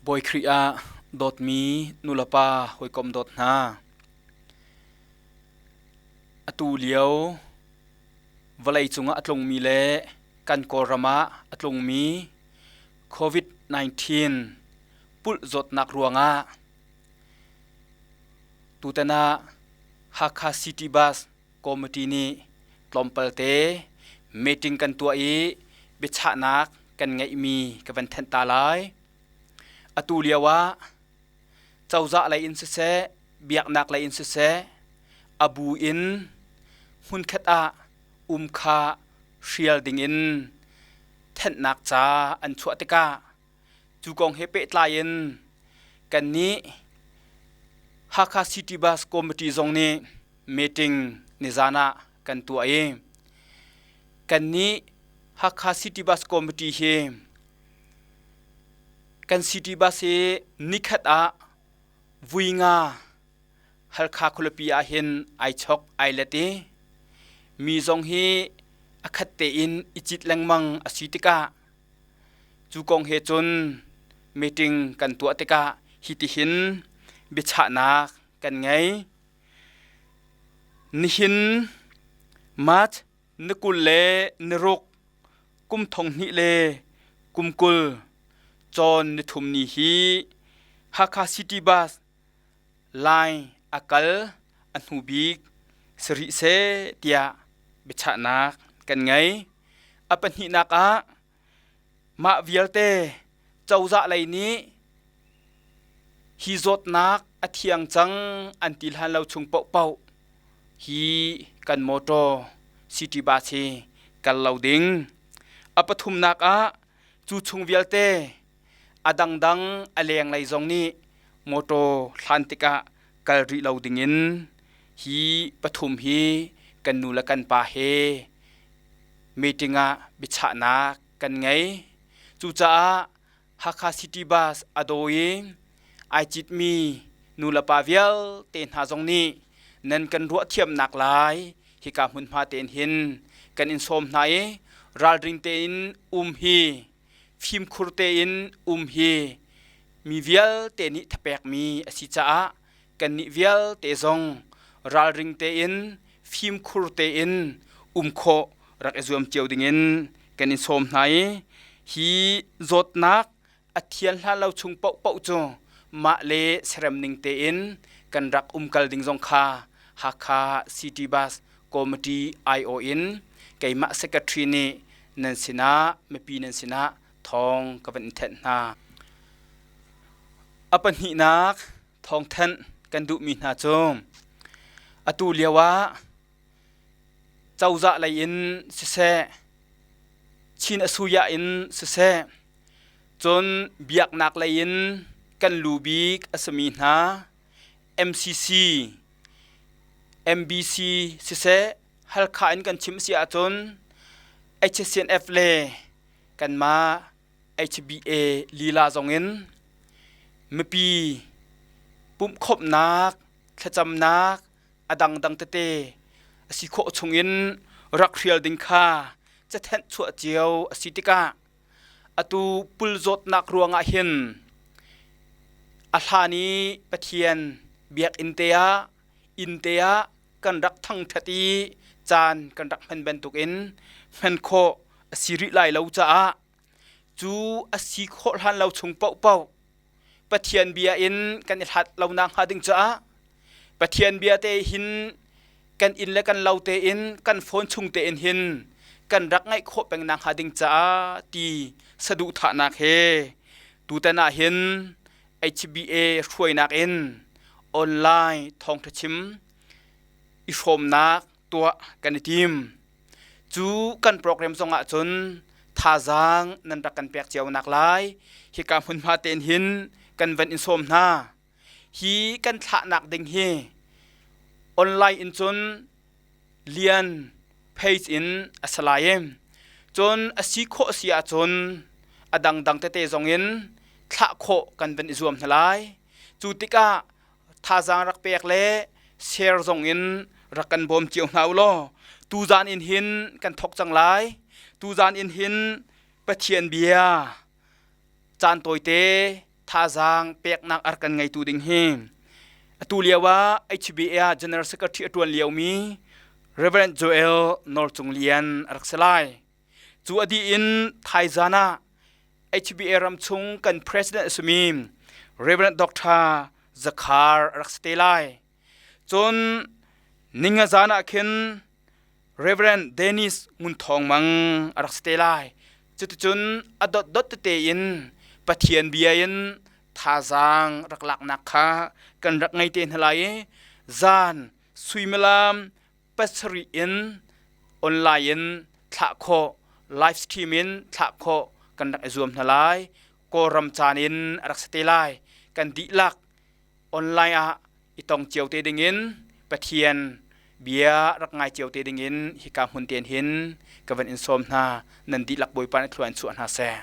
Bawi Khrih ah dawtmi nulepa hawikom dawt hna. Atu lio vawlei cungah a tlungmi le kan Kawlram ah a tlungmi COVID-19 pulh zawtnak ruangah tutan ah Hakha City Bus Committee nih tlawmpalte meeting kan tuah i biachahnak kan ngeihmi ka van thenh ta lai. Atu lio ah cozah lei in siseh, biaknak lei in siseh, a bu in hmunkhat ah um kha hrial dingin thenhnak ca an chuah tikah cu kong he pehtlai in kannih Hakha City Bus Committee zong nih meeting nizan ah kan tuah i kannih Hakha City Bus Committee hi kan city bus hi nikhat ah vui nga Halkha khualipi ah hin ai chok ai let i mi zong hi a khat tein i cit lengmang a si tikah cu kong he cun meeting kan tuah tikah hitihin biachahnak kan ngei. Nihin March ni 20 le ni ruk kum thong hnih le kum 20 cawn ni thum ni hi Hakha City Bus line a kal a hnu bik si rih seh tiah biachahnak kan ngei. A pahnihnak ah mah vialte cozah lei nih hi zawtnak a thiang cang an ti hlan lo chung paohpaoh hi kan motor city bus hi kal lo ding. A pathumnak ah cu chung vialte a dangdang a lenglei zong nih motor hlan tikah kal rih lo dingin hi pathum hi kan nu le kan pa he meeting ah biachahnak kan ngei. Cucaah Hakha City Bus a daw i ai citmi nulepa vialte hna zong nih nan kan ruahthiamnak lai hika hmunhma tein hin kan in sawm hna i ralring tein um hi fimkhur tein um hi mi vialte nih thapekmi a si caah kannih vialte zong ralring tein fimkhur tein um khawh rak i zuam cio dingin kan in sawm hna i hi zawtnak a thian hlan lo chung paohpaoh cu mah le serem ning tein kan rak umkal ding zong kha Hakha City Bus Committee IO in keimah secretary nih nan sinah mipi nan sinah thawng ka van in thenh hna. A pahnihnak thawngthanh kan duhmi hna cu atu lio ah cozah lei in siseh Chin asuya in siseh cun biaknak lei in kan lu bik a simi hna MCC MBC siseh Halkha in kan chim si ahcun HCNF le kanmah HBA lila zongin mipi pumhkhawmhnak thlacamnak a dangdang tete a si khawh chungin rak hrial ding kha cathenh chuah cio a si tikah atu pul zawtnak ruangah hin a hlan i Pathian biakinn te ah inn te ah kan rak thangṭhat i caan kan rak hman bantukin hman khawh a si rih lai lo caah cu a si khawh hlan lo chung paohpaoh Pathian bia in kan i hlat lo nak hnga ding caah Pathian bia te hin kan inn le kan lo tein kan phone chung tein hin kan rak ngaih khawh peng nak hnga ding caah ti saduhthahnak he tutan ah hin HBA hruainak in online thawngṭha chim i hrawmnak tuah kan i tim. Cu kan program zong ah cun thazaang nan rak kan pek cio nak lai hika hmunhma tein hin kan van in sawm hna. Hi kan thlahnak ding hi online in cun lian page in a si lai i cun a si khawh si ahcun a dangdang tete zong in thlah khawh kan van i zuam hna lai. Cu tikah thazaang rak pek le share zong in rak kan bawm cio hna u law tuzan in hin kan thok cang lai. Tuzan in hin Pathian bia caan tawite. Thazaang peknak a rak kan ngeitu ding hi atu lio ah HBA General Secretary a ṭuan liomi Reverend Joel Nawl Cung Lian a rak si lai. Cu a dih in thaizan ah HBA ramchung kan president a simi Reverend Dr. Zakhar a rak si te lai. Cun ninga zan ah khin Reverend Dennis Ngun Thawng Mang a rak si te lai. Cuticun a dotdot tete in Pathian bia in thazaang rak laknak kha kan rak ngei te hna lai i zan suimilam 7 in online in thlah khawh live stream in thlah khawh kan rak i zuam hna lai. Kawlram caan in a rak si te lai. Kan dihlak online ah i tong cio te dingin Pathian bia rak ngai cio te dingin hika hmun ten hin ka van in sawm hna. Nan dihlak Bawipa nih thlua in chuah hna seh.